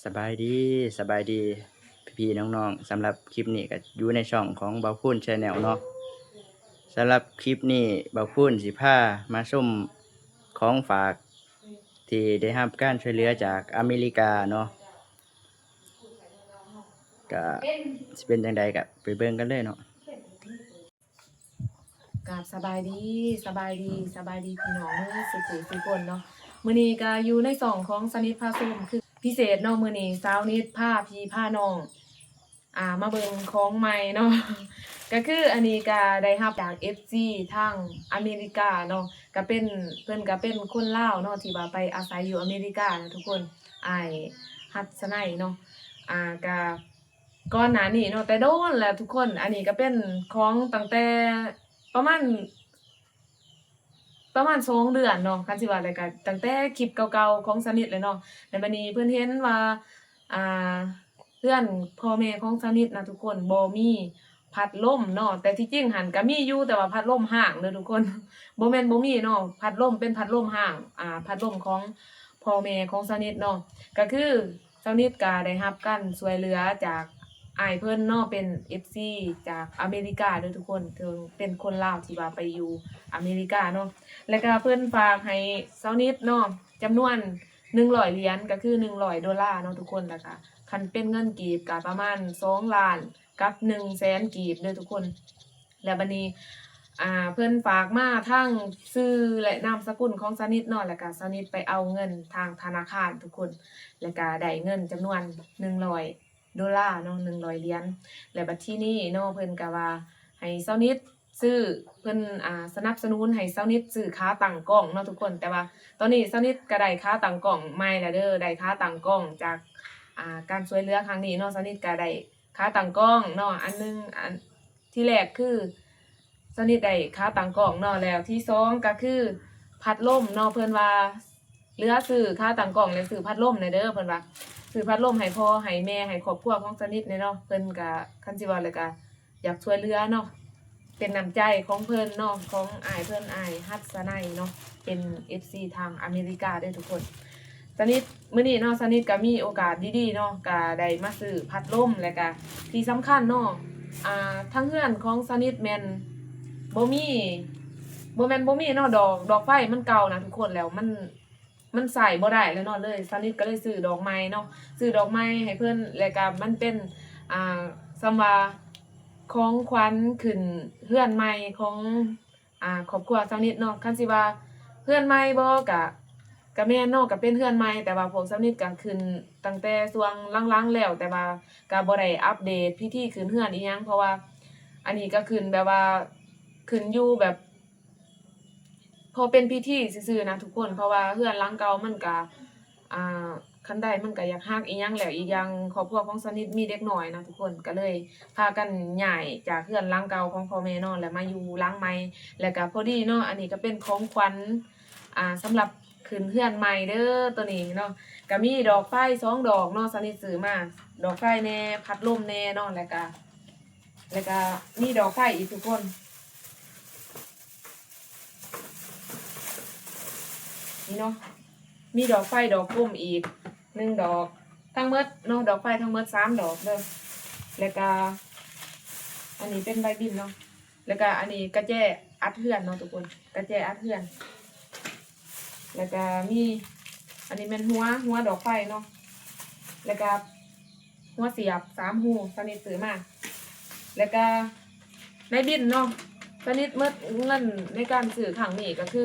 ສະບາຍດີ ສະບາຍດີພີ່ໆນ້ອງໆ. ສຳລັບຄລິບນີ້ກໍຢູ່ໃນຊ່ອງຂອງເບົາຄູນ Channel ເນາະ. ສຳລັບຄລິບນີ້ເບົາຄູນຊິພາມາຊົມຂອງຝາກທີ່ໄດ້ຮັບການຊ່ວຍເຫຼືອຈາກອາເມລິກາເນາະ. ກະຊິເປັນຈັ່ງໃດ ກະໄປເບິ່ງກັນເລີຍເນາະ. ກາບສະບາຍດີ ສະບາຍດີ ສະບາຍດີພີ່ນ້ອງເບິດສູ່ຜູ້ສູ່ຄົນເນາະ. ມື້ນີ້ກະຢູ່ໃນຊ່ອງຂອງສະນິດພາຊົມ ຄືພິເສດເນາະ. ມື້ນີ້ສາວນິດພາພີ່ພານ້ອງ ອ່າ ມາເບິ່ງຂອງໃໝ່ເນາະ. ກະຄືອັນນີ້ກະໄດ້ຮັບຈາກເອັຟຊີທາງອາເມລິກາເນາະ. ກະເປັນ ເພິ່ນກະເປັນຄົນລາວເນາະ ທີ່ວ່າໄປອາໄສຢູ່ອາເມລິການະທຸກຄົນ ອ້າຍຮັດສະໄນເນາະ. ອ່າ ກະ ກ່ອນໜ້ານີ້ເນາະ ແຕ່ດົນແລ້ວທຸກຄົນ. ອັນນີ້ກໍເປັນຂອງຕັ້ງແຕ່ປະມານ ປະມານສອງເດືອນເນາະ ຄັນຊິວ່າແລ້ວກໍຕັ້ງແຕ່ຄລິບເກົ່າໆຂອງສາວນິດແຫຼະເນາະ. ແລ້ວບັດນີ້ເພິ່ນເຫັນວ່າ ອ່າ ເຮືອນພໍ່ແມ່ຂອງສາວນິດນະທຸກຄົນ ບໍ່ມີພັດລົມເນາະ. ແຕ່ທີ່ຈິງຫັ້ນກໍມີຢູ່ ແຕ່ວ່າພັດລົມຮ້າງເດີທຸກຄົນ. ບໍ່ແມ່ນບໍ່ມີເນາະ ພັດລົມ ເປັນພັດລົມຮ້າງ ອ່າ ພັດລົມຂອງພໍ່ແມ່ຂອງສາວນິດເນາະ. ກໍຄື ສາວນິດກະໄດ້ຮັບການຊ່ວຍເຫຼືອຈາກອ້າຍເພິ່ນເນາະ ເປັນເອັຟຊີຈາກອາເມລິກາເດີທຸກຄົນ ເຊິ່ງເປັນຄົນລາວທີ່ວ່າໄປຢູ່ອາເມລິກາເນາະ. ແລ້ວກະເພິ່ນຝາກໃຫ້ສາວນິດເນາະ ຈຳນວນໜຶ່ງຮ້ອຍຫຼຽນ ກະຄືໜຶ່ງຮ້ອຍໂດລາເນາະທຸກຄົນ. ແລ້ວກະຄັນເປັນເງິນກີບກະປະມານສອງລ້ານກັບໜຶ່ງແສນກີບເດີທຸກຄົນ. ແລ້ວບັດນີ້ ອ່າ ເພິ່ນຝາກມາທັງຊື່ ແລະ ນາມສະກຸນຂອງສາວນິດເນາະ. ແລ້ວກະສາວນິດໄປເອົາເງິນທາງທະນາຄານທຸກຄົນ ແລ້ວກະໄດ້ເງິນຈຳນວນໜຶ່ງຮ້ອຍໂດລາເນາະ ໜຶ່ງຮ້ອຍຫຼຽນ. ແລ້ວບັດທີນີ້ເນາະ ເພິ່ນກະວ່າໃຫ້ສາວນິດຊື້ ເພິ່ນ ອ່າ ສະໜັບສະໜູນໃຫ້ສາວນິດຊື້ຂາຕັ້ງກ້ອງເນາະທຸກຄົນ. ແຕ່ວ່າຕອນນີ້ສາວນິດກະໄດ້ຂາຕັ້ງກ້ອງໃໝ່ແລ້ວເດີ ໄດ້ຂາຕັ້ງກ້ອງຈາກ ອ່າ ການຊ່ວຍເຫຼືອຄັ້ງນີ້ເນາະ. ສາວນິດກະໄດ້ ຂາຕັ້ງກ້ອງເນາະ ອັນໜຶ່ງ ອັນທີແລກຄືສາວນິດໄດ້ຂາຕັ້ງກ້ອງເນາະ. ແລ້ວທີສອງກໍຄືພັດລົມເນາະ ເພິ່ນວ່າເຫຼືອຊື້ຂາຕັ້ງກ້ອງ ແລະ ຊື້ພັດລົມແດ່ເດີ. ເພິ່ນວ່າຊື້ພັດລົມໃຫ້ພໍ່ໃຫ້ແມ່ ໃຫ້ຄອບຄົວຂອງສາວນິດແດ່ເນາະ. ເພິ່ນກະ ຄັນຊິເວົ້າແລ້ວກະຢາກຊ່ວຍເຫຼືອເນາະ ເປັນນ້ຳໃຈຂອງເພິ່ນເນາະ ຂອງອ້າຍເພິ່ນ ອ້າຍຮັດສະໄນເນາະ ເປັນເອັຟຊີທາງອາເມລິກາເດີທຸກຄົນ. ສາວນິດ ມື້ນີ້ເນາະ ສາວນິດກະມີໂອກາດດີໆເນາະ ກະໄດ້ມາຊື້ພັດລົມ ແລະກະທີ່ສຳຄັນເນາະ ອ່າ ທາງເຮືອນຂອງສາວນິດແມ່ນບໍ່ມີ ບໍ່ແມ່ນບໍ່ມີເນາະ ດອກ ດອກໄຟມັນເກົ່ານະທຸກຄົນ ແລ້ວມັນ ມັນໃຊ້ບໍ່ໄດ້ແລ້ວເນາະ ເລີຍ ສາວນິດກໍເລີຍຊື້ດອກໃໝ່ເນາະ ຊື້ດອກໃໝ່ໃຫ້ເພິ່ນ ແລະກະມັນເປັນ ອ່າ ສ່ຳວ່າຂອງຂວັນຂຶ້ນເຮືອນໃໝ່ຂອງ ອ່າ ຄອບຄົວສາວນິດເນາະ. ຄັນຊິວ່າເຮືອນໃໝ່ບໍ່ ກະ ກະແມ່ນເນາະ ກະເປັນເຮືອນໃໝ່ ແຕ່ວ່າພວກສາວນິດກະຂຶ້ນຕັ້ງແຕ່ຊ່ວງຫຼັງໆແລ້ວ ແຕ່ວ່າກະບໍ່ໄດ້ອັບເດດພິທີຂຶ້ນເຮືອນອີ່ຫຍັງ ເພາະວ່າອັນນີ້ກະຂຶ້ນແບບວ່າ ຂຶ້ນຢູ່ແບບ ພໍເປັນພິທີຊື່ໆນະທຸກຄົນ ເພາະວ່າເຮືອນຫຼັງເກົ່າມັນກະ ອ່າ ຄັນໄດມັນກະຢາກຫັກອີ່ຫຍັງແລ້ວ ອີກຢ່າງຄອບຄົວຂອງສາວນິດມີເດັກນ້ອຍນະທຸກຄົນ ກະເລີຍພາກັນຍ້າຍຈາກເຮືອນຫຼັງເກົ່າຂອງພໍ່ແມ່ເນາະ ແລ້ວມາຢູ່ຫຼັງໃໝ່. ແລ້ວກະພໍດີເນາະ ອັນນີ້ກະເປັນຂອງຂວັນ ອ່າ ສຳລັບຂຶ້ນເຮືອນໃໝ່ເດີ ໂຕນີ້ເນາະ. ກະມີດອກໄຟສອງດອກເນາະ ສາວນິດຊື້ມາ ດອກໄຟແດ່ ພັດລົມແດ່ເນາະ ແລ້ວກະ ແລ້ວກະມີດອກໄຟອີກທຸກຄົນ ນີ້ເນາະ ມີດອກໄຟດອກກົມອີກໜຶ່ງດອກ ທັງໝົດເນາະ ດອກໄຟທັງໝົດສາມດອກເດີ. ແລ້ວກະ ອັນນີ້ເປັນໃບບິນເນາະ ແລ້ວກະອັນນີ້ກະແຈອັດເຮືອນເນາະທຸກຄົນ ກະແຈອັດເຮືອນ. ແລ້ວກະມີ ອັນນີ້ແມ່ນຫົວ ຫົວດອກໄຟເນາະ ແລ້ວກະຫົວສຽບສາມຮູ ສາວນິດຊື້ມາ. ແລ້ວກະໃນບິນເນາະ ສາວນິດໝົດເງິນໃນການຊື້ຄັ້ງນີ້ກໍຄື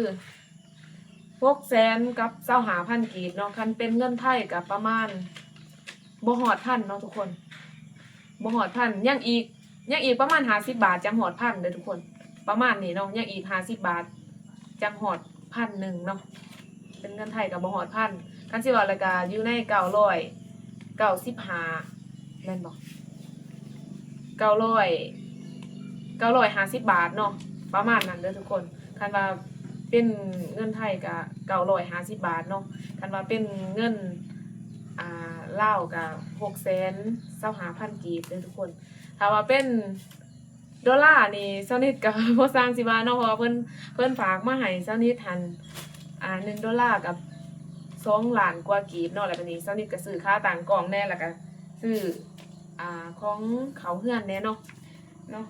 ຫົກແສນກັບຊາວຫ້າພັນກີບເນາະ ຄັນເປັນເງິນໄທກໍປະມານ ບໍ່ຮອດພັນເນາະທຸກຄົນ ບໍ່ຮອດພັນ ຍັງອີກ ຍັງອີກປະມານຫ້າສິບບາດຈັ່ງຮອດພັນເດີທຸກຄົນ ປະມານນີ້ເນາະ ຍັງອີກຫ້າສິບບາດຈັ່ງຮອດພັນໜຶ່ງເນາະ ເປັນເງິນໄທກໍບໍ່ຮອດພັນ ຄັນຊິເວົ້າແລ້ວກໍຢູ່ໃນເກົ້າຮ້ອຍເກົ້າສິບຫ້າ ແມ່ນບໍ່ ເກົ້າຮ້ອຍ ເກົ້າຮ້ອຍຫ້າສິບບາດເນາະ ປະມານນັ້ນເດີທຸກຄົນ. ຄັນວ່າເປັນເງິນໄທກະເກົ້າຮ້ອຍຫ້າສິບບາດເນາະ ຄັນວ່າເປັນເງິນ ອ່າ ລາວກະຫົກແສນຊາວຫ້າພັນກີບເດີທຸກຄົນ. ຖ້າວ່າເປັນໂດລານີ້ ສາວນິດກະບໍ່ຊ່າງຊິວ່າເນາະ ເພາະວ່າເພິ່ນ ເພິ່ນຝາກມາໃຫ້ສາວນິດຫັ້ນ ອ່າ ໜຶ່ງໂດລາກັບ ສອງລ້ານກວ່າກີບເນາະ. ແລ້ວບາດນີ້ສາວນິດກໍຊື້ຂາຕັ້ງກ້ອງແດ່ ແລ້ວກໍຊື້ ອ່າ ຂອງເຂົ້າເຮືອນແດ່ເນາະ ເນາະ.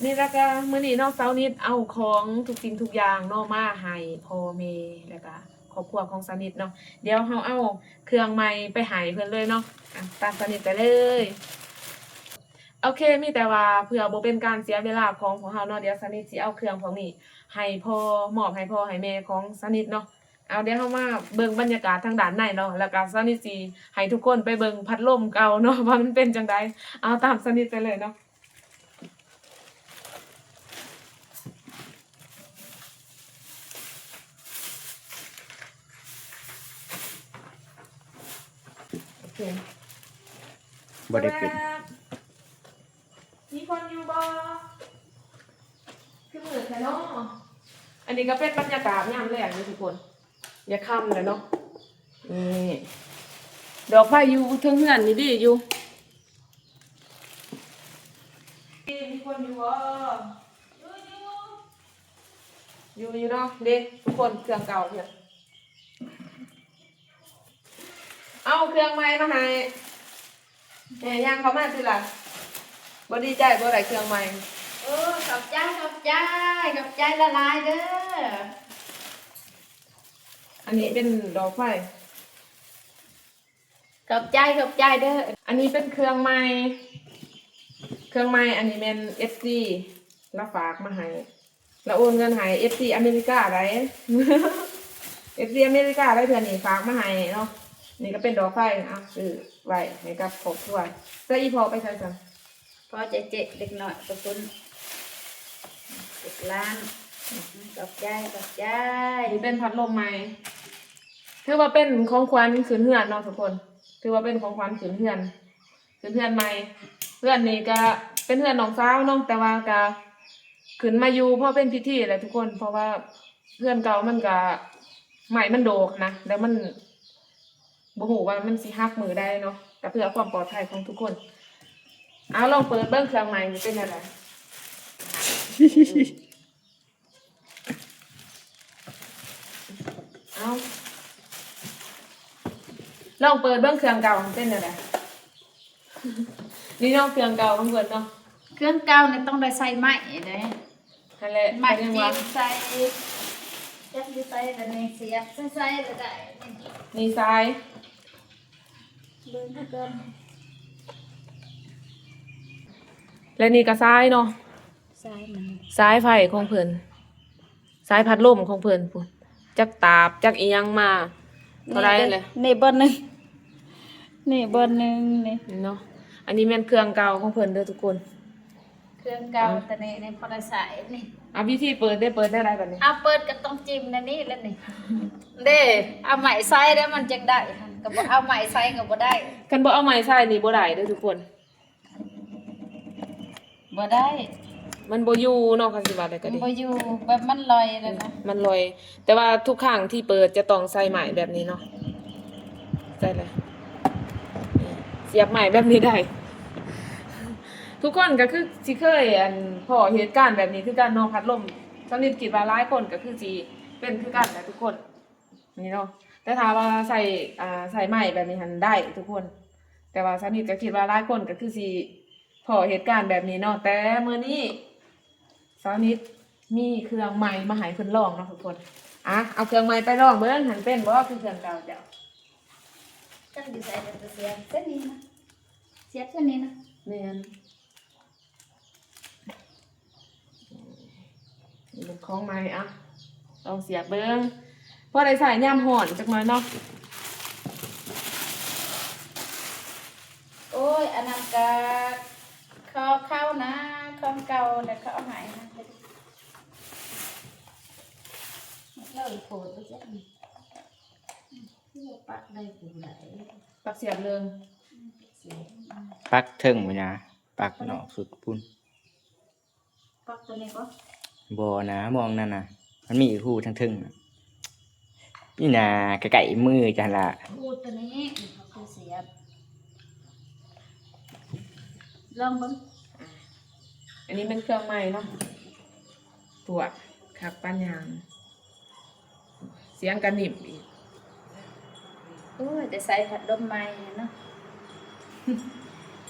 ນີ້ ແລ້ວກໍມື້ນີ້ເນາະ ສາວນິດເອົາຂອງທຸກສິ່ງທຸກຢ່າງເນາະ ມາໃຫ້ພໍ່ແມ່ ແລ້ວກໍຄອບຄົວຂອງສາວນິດເນາະ. ດຽວເຮົາເອົາເຄື່ອງໃໝ່ໄປໃຫ້ເພິ່ນເລີຍເນາະ. ອ່ະ ຕາມສາວນິດໄປເລີຍ. ໂອເຄ ມີແຕ່ວ່າເພື່ອບໍ່ເປັນການເສຍເວລາຂອງພວກເຮົາເນາະ, ດຽວສາວນິດຊິເອົາເຄື່ອງພວກນີ້ໃຫ້ພໍ່ ມອບໃຫ້ພໍ່ໃຫ້ແມ່ຂອງສາວນິດເນາະ. ເອົາ ດຽວເຮົາມາເບິ່ງບັນຍາກາດທາງດ້ານໃນເນາະ, ແລ້ວກະສາວນິດຊິໃຫ້ທຸກຄົນໄປເບິ່ງພັດລົມເກົ່າເນາະ ວ່າມັນເປັນຈັ່ງໃດ. ເອົາ ຕາມສາວນິດໄປເລີຍເນາະ. ໂອເຄ ບໍ່ໄດ້ປິດ. ມີຄົນຢູ່ບໍ່? ຄືມືດແທ້ເນາະ. ອັນນີ້ກໍເປັນບັນຍາກາດຍາມແລງເດ້ທຸກຄົນ, ຢາກຄ່ຳແລ້ວເນາະ. ນີ້ ດອກໄຟຢູ່ເທິງເຮືອນນີ້ດີຢູ່. ມີຄົນຢູ່ບໍ່? ຢູ່ໆ ຢູ່ຢູ່ເນາະ. ເດ້ ທຸກຄົນ ເຄື່ອງເກົ່າເພິ່ນ ເອົາເຄື່ອງໃໝ່ມາໃຫ້. ແມ່ຍ່າງເຂົ້າມາຕິລະ, ບໍ່ດີໃຈບໍ່ໄດ້ເຄື່ອງໃໝ່. ໂອ້ ຂອບໃຈ ຂອບໃຈ ຂອບໃຈຫຼາຍໆເດີ້. ອັນນີ້ເປັນດອກໄຟ. ຂອບໃຈ ຂອບໃຈເດີ້. ອັນນີ້ເປັນເຄື່ອງໃໝ່ ເຄື່ອງໃໝ່. ອັນນີ້ແມ່ນເອັຟຊີລາວຝາກມາໃຫ້. ລາວໂອນເງິນໃຫ້ເອັຟຊີອາເມລິກາໄດ໋ ເອັຟຊີອາເມລິກາໄດ໋ ເທື່ອນີ້ຝາກມາໃຫ້ເນາະ. ນີ້ກໍເປັນດອກໄຟ ເອົາ ຊື້ໄວ້ໃຫ້ກັບຄອບຄົວ. ແລ້ວອີ່ພໍ່ໄປໃສຊັ້ນ? ພໍ່ຈະເຈັກເດັກນ້ອຍໄປພຸ້ນ ເຈັກລ້ານ. ຂອບໃຈ ຂອບໃຈ. ນີ້ເປັນພັດລົມໃໝ່ ຖືວ່າເປັນຂອງຂວັນຂຶ້ນເຮືອນເນາະທຸກຄົນ, ຖືວ່າເປັນຂອງຂວັນຂຶ້ນເຮືອນ. ເປັນເຮືອນໃໝ່. ເຮືອນນີ້ກະເປັນເຮືອນນ້ອງສາວເນາະ, ແຕ່ວ່າກະຂຶ້ນມາຢູ່ພໍເປັນພິທີແຫຼະທຸກຄົນ, ເພາະວ່າເຮືອນເກົ່າມັນກະ ໄມ້ມັນໂດກນະ, ແລ້ວມັນບໍ່ຮູ້ວ່າມັນຊິຫັກມື້ໃດເນາະ. ກະເພື່ອຄວາມປອດໄພຂອງທຸກຄົນ. ເອົາ ລອງເປີດເບິ່ງເຄື່ອງໃໝ່ນີ້ເປັນແນວໃດ. ເອົາ ລອງເປີດເບິ່ງເຄື່ອງເກົ່າມັນເປັນແນວໃດ. ນີ້ເນາະ ເຄື່ອງເກົ່າຂອງເພິ່ນເນາະ. ເຄື່ອງເກົ່ານີ້ຕ້ອງໄດ້ໃສ່ໄມ້ເດ້. ຫັ້ນແຫຼະ ໄມ້ ເຂົາຍັງວ່າ ຈີບໃສ່ ຈັກຢູ່ໃສລະນີ້ ສຽບໃສ່ໆລະໄດ້. ນີ້ ນີ້ສາຍ ເບິ່ງຄືກັນ. ແລະນີ້ກໍສາຍເນາະ. ສາຍມັນ ສາຍໄຟຂອງເພິ່ນ ສາຍພັດລົມຂອງເພິ່ນພຸ້ນ, ຈັກຕາບຈັກອີ່ຫຍັງມາ ເທົ່າໃດແຫຼະ. ນີ້ບ່ອນໜຶ່ງ ນີ້ບ່ອນໜຶ່ງນີ້ເນາະ. ອັນນີ້ແມ່ນເຄື່ອງເກົ່າຂອງເພິ່ນເດີທຸກຄົນ, ເຄື່ອງເກົ່າ. ອືມ ແຕ່ນີ້ ນີ້ພໍໄດ້ໃຊ້ນີ້. ເອົາ ວິທີເປີດເດ້ ເປີດແນວໃດບາດນີ້? ເອົາ ເປີດກໍຕ້ອງຈິ້ມແນວນີ້ແຫຼະນີ້. ເດ້ ເອົາໄມ້ໃສ່ແລ້ວມັນຈັ່ງໄດ້, ຄັນບໍ່ເອົາໄມ້ໃສ່ກໍບໍ່ໄດ້. ຄັນບໍ່ເອົາໄມ້ໃສ່ນີ້ບໍ່ໄດ້ເດີທຸກຄົນ. ບໍ່ໄດ້ ມັນບໍ່ຢູ່ເນາະ. ຄັນຊິວ່າໄດ້ກໍດີ ມັນບໍ່ຢູ່ ແບບມັນລອຍແລ້ວນະ. ອືມ ມັນລອຍ. ແຕ່ວ່າທຸກຄັ້ງທີ່ເປີດຈະຕ້ອງໃສ່ໄມ້ແບບນີ້ເນາະ, ໃສ່ເລີຍ ສຽບໄມ້ແບບນີ້ໄດ້. ທຸກຄົນກໍຄືຊິເຄີຍ ອັນ ພໍ້ເຫດການແບບນີ້ຄືກັນເນາະ, ພັດລົມ. ສຳນິດຄິດວ່າຫຼາຍຄົນກໍຄືຊິເປັນຄືກັນແຫຼະທຸກຄົນ. ນີ້ເນາະ, ແຕ່ຖ້າວ່າໃສ່ ອ່າ ໃສ່ໄມ້ແບບນີ້ຫັ້ນໄດ້ທຸກຄົນ, ແຕ່ວ່າສາວນິດກໍຄິດວ່າຫຼາຍຄົນກໍຄືຊິພໍ້ເຫດການແບບນີ້ເນາະ. ແຕ່ມື້ນີ້ສາວນິດມີເຄື່ອງໃໝ່ມາໃຫ້ເພິ່ນລອງເນາະທຸກຄົນ. ອ່ະ ເອົາເຄື່ອງໃໝ່ໄປລອງເບິ່ງ ຫັ້ນເປັນບໍ່ຄືເຄື່ອງເກົ່າເຈົ້າ? ຈັກຢູ່ໃສກໍໄປສຽບເສັ້ນນີ້ນະ, ສຽບເສັ້ນນີ້ນະ. ແມ່ນ. ນີ້ເປັນຂອງໃໝ່ ອ່ະ ລອງສຽບເບິ່ງ ພໍໄດ້ໃຊ້ຍາມຮ້ອນຈັກໜ້ອຍເນາະ. ໂອ້ຍ ອັນນັ້ນກະ ຂອງເຂົານະ ຂອງເກົ່າ ແລ້ວເຂົາເອົາໃຫ້ນະ. ເລີຍໂພດໄປຈັກ ປັກໄດ້ ປັກສຽບເລີຍ ປັກເທິງພຸ້ນນະ. ປັກນອກສຸດພຸ້ນ. ປັກຕົວນີ້ບໍ່? ບໍ່ນະ, ມອງນັ້ນນະ, ມັນມີອີກຮູທາງເທິງນະ. ນີ້ນະ, ໃກ້ໆມືຈັ່ງຫັ້ນລະ. ຮູຕົວນີ້ ເຂົາຄືສຽບ. ລອງເບິ່ງ. ອັນນີ້ແມ່ນເຄື່ອງໃໝ່ເນາະ. ປວດຄັກປານຫຍັງ. ສຽງກະໜິ້ມອີກ. ໂອ້ຍ ແຕ່ໃສ່ພັດລົມໃໝ່ເນາະ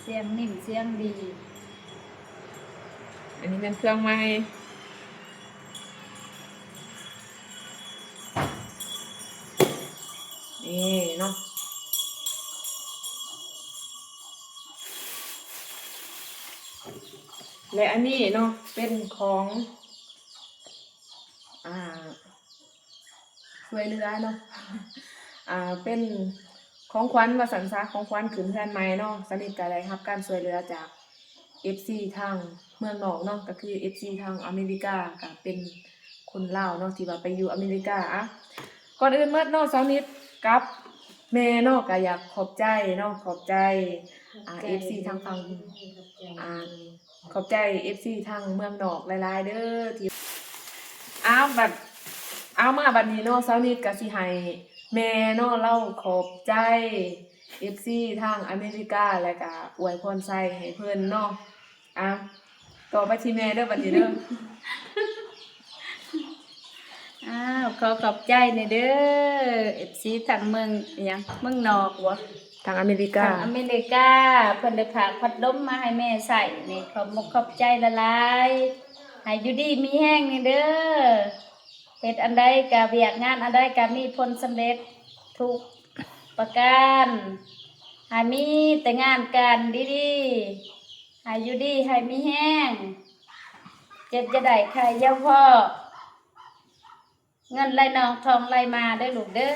ສຽງນິ້ມສຽງດີ. ອັນນີ້ແມ່ນເຄື່ອງໃໝ່ ນີ້ເນາະ ແລະ ອັນນີ້ເນາະ ເປັນຂອງ ອ່າ ຊ່ວຍເຫຼືອເນາະ ອ່າ ເປັນຂອງຂວັນວ່າຊັ້ນຊະ ຂອງຂວັນຂຶ້ນເຮືອນໃໝ່ເນາະ. ສາວນິດກໍໄດ້ຮັບການຊ່ວຍເຫຼືອຈາກເອັຟຊີທາງເມືອງນອກເນາະ ກໍຄືເອັຟຊີທາງອາເມລິກາ ກໍເປັນຄົນລາວເນາະ ທີ່ວ່າໄປຢູ່ອາເມລິກາ. ອ່ະ ກ່ອນອື່ນໝົດເນາະ ສາວນິດກັບແມ່ເນາະ ກໍຢາກຂອບໃຈເນາະ ຂອບໃຈ ອ່າ ເອັຟຊີທາງຝັ່ງ ອ່າ ຂອບໃຈເອັຟຊີທາງເມືອງນອກຫຼາຍໆເດີ ທີ່ ອ້າວ ບັດ ເອົາ ມາບັດນີ້ເນາະ ສາວນິດກໍຊິໃຫ້ແມ່ເນາະ ລາວຂອບໃຈເອັຟຊີທາງອາເມລິກາ ແລ້ວກໍອວຍພອນໄຊໃຫ້ເພິ່ນເນາະ. ອ່າ ຕໍ່ໄປທີ່ແມ່ເດີບັດນີ້ເດີ. ອ້າວ ຂໍຂອບໃຈແດ່ເດີ ເອັຟຊີທາງເມືອງ ອີຫຍັງ ເມືອງນອກບໍ? ທາງອາເມລິກາ ທາງອາເມລິກາ ເພິ່ນໄດ້ຝາກພັດລົມມາໃຫ້ແມ່ໃຊ້ນີ້ ຂອບມຸກຂອບໃຈຫຼາຍໆ ໃຫ້ຢູ່ດີມີແຮງແດ່ເດີ ເຮັດອັນໃດກະ ວຽກງານອັນໃດກະມີຜົນສຳເລັດທຸກປະການ ໃຫ້ມີແຕ່ງານການດີໆ ໃຫ້ຢູ່ດີໃຫ້ມີແຮງ ເຈັບຢ່າໄດ້ ໄຂ້ຢ່າພໍ້ ເງິນໄຫຼນອງທອງໄຫຼມາເດີລູກເດີ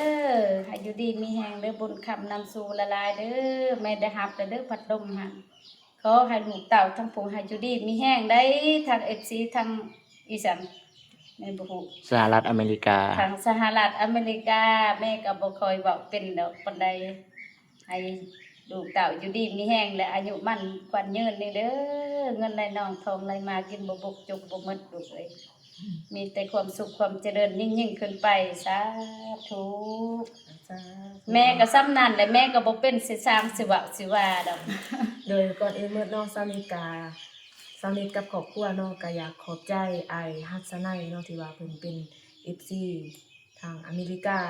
ໃຫ້ຢູ່ດີມີແຮງເດີ ບຸນຄຳນຳສູ່ຫຼາຍໆເດີ ແມ່ໄດ້ຮັບແລ້ວເດີ ພັດລົມຫັ້ນ ຂໍໃຫ້ລູກເຕົ້າທັງຜູ້ໃຫ້ຢູ່ດີມີແຮງໄດ໋ ທັງເອັຟຊີ ທັງອີ່ສັນ ແມ່ບໍ່ຮູ້ ສະຫະລັດອາເມລິກາ ທາງສະຫະລັດອາເມລິກາ ແມ່ກໍບໍ່ຄ່ອຍເວົ້າເປັນດອກປານໃດ ໃຫ້ລູກເຕົ້າຢູ່ດີມີແຮງ ແລະ ອາຍຸໝັ້ນຂວັນຍືນນີ້ເດີ ເງິນໄຫຼນອງທອງໄຫຼມາ ກິນບໍ່ບົກ ຈົກບໍ່ໝົດ ລູກເອີຍ ມີແຕ່ຄວາມສຸກຄວາມຈະເລີນຍິ່ງໆຂຶ້ນໄປ ສາທຸ. ສາທຸ. ແມ່ກໍສ່ຳນັ້ນແຫຼະ ແມ່ກໍບໍ່ເປັນຊິສ້າງຊິເວົ້າຊິວ່າດອກ. ໂດຍ ກ່ອນອື່ນໝົດເນາະ ສາວນິດກະ ສາວນິດກັບຄອບຄົວເນາະ ກະຢາກຂອບໃຈອ້າຍຮັດສະໄນເນາະ ທີ່ວ່າເພິ່ນເປັນເອັຟຊີ ທາງອາເມລິກາ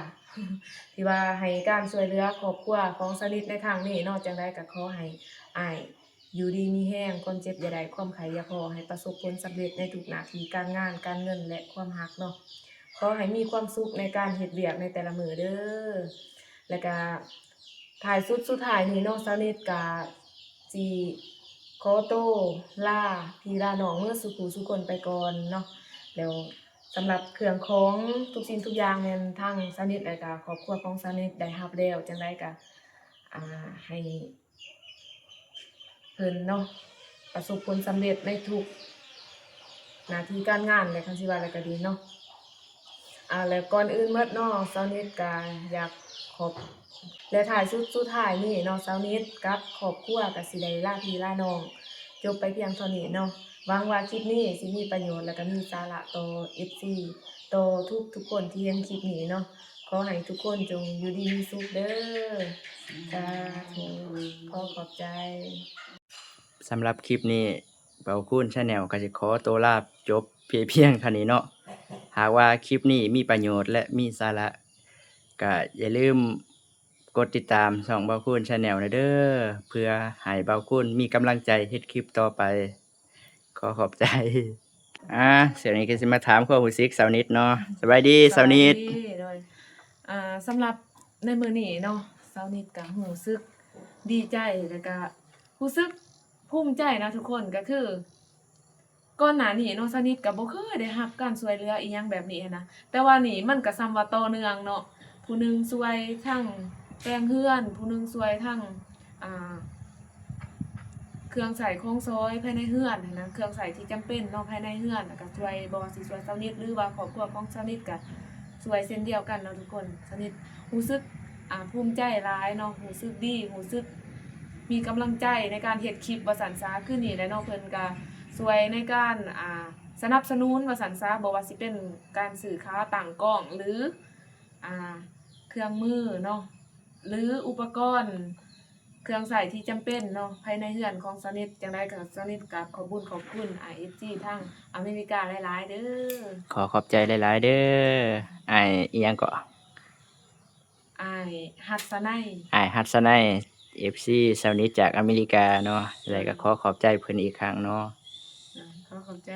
ທີ່ວ່າໃຫ້ການຊ່ວຍເຫຼືອຄອບຄົວຂອງສາວນິດໃນຄັ້ງນີ້ເນາະ. ຈັ່ງໃດກໍຂໍໃຫ້ອ້າຍຢູ່ດີມີແຮງ, ຄວາມເຈັບຢ່າໄດ້, ຄວາມໄຂ້ຢ່າພໍ, ໃຫ້ປະສົບຜົນສຳເລັດໃນທຸກໜ້າທີ່ການງານ, ການເງິນ ແລະ ຄວາມຮັກເນາະ. ຂໍໃຫ້ມີຄວາມສຸກໃນການເຮັດວຽກໃນແຕ່ລະມື້ເດີ. ແລ້ວກະທ້າຍສຸດສຸດທ້າຍນີ້ເນາະ, ສາວນິດກະ ຊິຂໍໂຕລາພີ່ລານ້ອງເໝິດສູ່ຜູ້ສູ່ຄົນໄປກ່ອນເນາະ. ແລ້ວສຳລັບເຄື່ອງຂອງທຸກສິ່ງທຸກຢ່າງແມ່ນທາງສາວນິດ ແລະກະຄອບຄົວຂອງສາວນິດໄດ້ຮັບແລ້ວ. ຈັ່ງໃດກະ ອ່າ ໃຫ້ເພິ່ນເນາະ ປະສົບຜົນສຳເລັດໃນທຸກໜ້າທີ່ການງານ ແລະ ຄັນຊິວ່າແລ້ວກະດີເນາະ. ອ່າ ແລະ ກ່ອນອື່ນໝົດເນາະ ສາວນິດກະຢາກຂອບ ແລະ ທ້າຍສຸດ ສຸດທ້າຍນີ້ເນາະ ສາວນິດກັບຄອບຄົວກະຊິໄດ້ລາພີ່ລານ້ອງຈົບໄປພຽງເທົ່ານີ້ເນາະ. ຫວັງວ່າຄລິບນີ້ຊິມີປະໂຫຍດ ແລະ ກະມີສາລະຕໍ່ເອັຟຊີ ຕໍ່ທຸກໆຄົນທີ່ເຫັນຄລິບນີ້ເນາະ. ຂໍໃຫ້ທຸກຄົນຈົ່ງຢູ່ດີມີສຸກເດີ. ສາທຸ. ຂໍຂອບໃຈ. ສຳລັບຄລິບນີ້ ເບົາຄູນ Channel ກໍຊິຂໍໂຕລາຈົບພຽງເທົ່ານີ້ເນາະ. ຫາກວ່າຄລິບນີ້ມີປະໂຫຍດ ແລະ ມີສາລະ ກໍຢ່າລືມກົດຕິດຕາມຊ່ອງເບົາຄູນ Channel ແດ່ເດີ ເພື່ອໃຫ້ເບົາຄູນມີກຳລັງໃຈເຮັດຄລິບຕໍ່ໄປ. ຂໍຂອບໃຈ. ອ່າ ສ່ວນນີ້ກໍຊິມາຖາມຄວາມຮູ້ສຶກສາວນິດເນາະ. ສະບາຍດີ ສາວນິດ. ສະບາຍດີ. ໂດຍ ອ່າ ສຳລັບໃນມື້ນີ້ເນາະ ສາວນິດກໍຮູ້ສຶກດີໃຈ ແລ້ວກໍຮູ້ສຶກພູມໃຈນະທຸກຄົນ. ກໍຄືກ່ອນໜ້ານີ້ເນາະ ສາວນິດກໍບໍ່ເຄີຍໄດ້ຮັບການຊ່ວຍເຫຼືອອີ່ຫຍັງແບບນີ້ຫັ້ນນະ ແຕ່ວ່ານີ້ມັນກໍສ່ຳວ່າຕໍ່ເນື່ອງເນາະ ຜູ້ໜຶ່ງຊ່ວຍທັງແປງເຮືອນ ຜູ້ໜຶ່ງຊ່ວຍທັງ ອ່າ ເຄື່ອງໃຊ້ຂອງສອຍພາຍໃນເຮືອນຫັ້ນນະ ເຄື່ອງໃຊ້ທີ່ຈຳເປັນເນາະ ພາຍໃນເຮືອນ ແລ້ວກໍຊ່ວຍ ບໍ່ວ່າຊິຊ່ວຍສາວນິດ ຫຼືວ່າຄອບຄົວຂອງສາວນິດກໍຊ່ວຍເຊັ່ນດຽວກັນເນາະທຸກຄົນ. ສາວນິດຮູ້ສຶກ ອ່າ ພູມໃຈຫຼາຍເນາະ ຮູ້ສຶກດີ ຮູ້ສຶກມີກຳລັງໃຈໃນການເຮັດຄລິບວ່າຊັ້ນຊະ. ຄືນີ້ແຫຼະເນາະ ເພິ່ນກໍຊ່ວຍໃນການ ອ່າ ສະໜັບສະໜູນວ່າຊັ້ນຊະ ບໍ່ວ່າຊິເປັນການຊື້ຂາຕັ້ງກ້ອງ ຫຼື ອ່າ ເຄື່ອງມືເນາະ ຫຼື ອຸປະກອນ ເຄື່ອງໃຊ້ທີ່ຈຳເປັນເນາະ ພາຍໃນເຮືອນຂອງສາວນິດ. ຈັ່ງໃດກໍສາວນິດກໍຂອບບຸນຂອບຄຸນອ້າຍເອັຟຊີທາງອາເມລິກາຫຼາຍໆເດີ. ຂໍຂອບໃຈຫຼາຍໆເດີ ອ້າຍອີ່ຫຍັງເກາະ? ອ້າຍຮັດສະໄນ ອ້າຍຮັດສະໄນ ເອັຟຊີ ສາວນິດຈາກອາເມລິກາເນາະ. ແລ້ວກໍ ອືມ ຂໍຂອບໃຈເພິ່ນອີກຄັ້ງເນາະ. ເອີ ຂໍຂອບໃຈ.